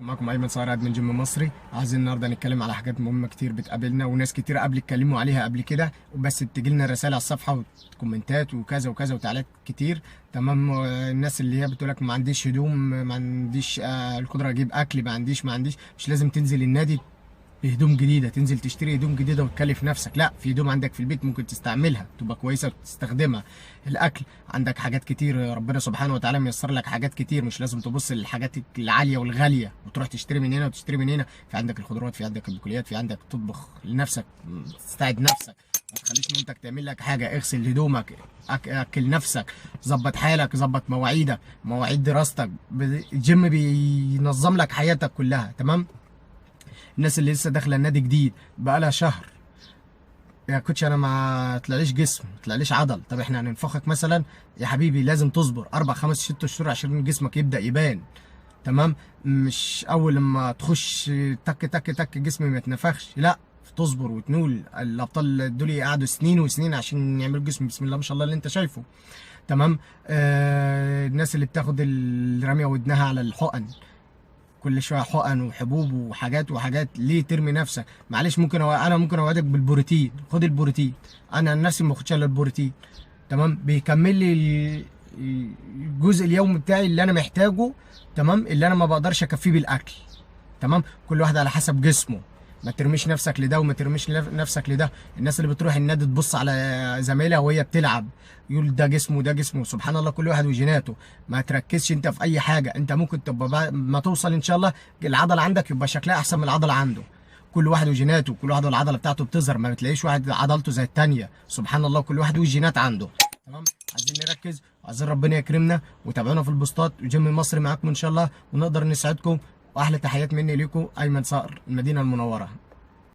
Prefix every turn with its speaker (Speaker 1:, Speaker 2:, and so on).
Speaker 1: معكم ايمن صقر admin جيم مصري. عايزين النهارده نتكلم على حاجات مهمة كتير بتقابلنا وناس كتير قبل اتكلموا عليها قبل كده، بس بتجي لنا رسائل على الصفحة وكومنتات وكذا وكذا وتعليقات كتير. تمام، الناس اللي هي بتقول لك ما عنديش هدوم، ما عنديش القدرة اجيب اكل، ما عنديش. مش لازم تنزل النادي بهدوم جديده، تنزل تشتري هدوم جديدة وتكلف نفسك، لا، في هدوم عندك في البيت ممكن تستعملها تبقى كويسة وتستخدمها. الاكل عندك حاجات كتير، ربنا سبحانه وتعالى ميسر لك حاجات كتير، مش لازم تبص للحاجات العالية والغاليه وتروح تشتري من هنا وتشتري من هنا. في عندك الخضروات، في عندك البقوليات، في عندك تطبخ لنفسك، تستعد نفسك، ما تخليش مامتك تعمل لك حاجه، اغسل هدومك، اكل نفسك، ظبط حالك، ظبط مواعيدك، مواعيد دراستك. الجيم بينظم لك حياتك كلها. تمام، الناس اللي لسه داخله النادي جديد بقالها شهر، يا coach انا ما طلعليش جسم، ما طلعليش عضل، طب احنا هننفخك مثلا؟ يا حبيبي لازم تصبر 4 5 6 شهور عشان جسمك يبدا يبان. تمام، مش اول لما تخش تك تك تك جسمي ما يتنفخش، لا، تصبر وتنول. الابطال دول قعدوا سنين وسنين عشان يعملوا جسم بسم الله ما شاء الله اللي انت شايفه. تمام، الناس اللي بتاخد الرمية ودنها على الحقن، كل شوية حقن وحبوب وحاجات وحاجات، ليه ترمي نفسك؟ معلش، انا ممكن اوعدك بالبروتين، خد البروتين، انا عن نفسي ما باخدش الا البروتين. تمام، بيكمل لي الجزء اليومي بتاعي اللي انا محتاجه، تمام، اللي انا ما بقدرش اكفيه بالاكل. تمام، كل واحد على حسب جسمه، ما ترميش نفسك لده وما ترميش نفسك لده. الناس اللي بتروح النادي تبص على زمايلها وهي بتلعب يقول ده جسمه وده جسمه، سبحان الله كل واحد وجيناته. ما تركزش انت في اي حاجة، انت ممكن تبقى ما توصل ان شاء الله العضلة عندك يبقى شكلها احسن من العضلة عنده. كل واحد وجيناته، كل واحد والعضله بتاعته بتظهر، ما بتلاقيش واحد عضلته زي الثانية، سبحان الله كل واحد والجينات عنده. تمام، عايزين نركز وعايزين ربنا يكرمنا، وتابعونا في البوستات، وجيم مصري معاكم ان شاء الله ونقدر نساعدكم. واحلى تحيات مني ليكم، ايمن صقر، المدينة المنورة.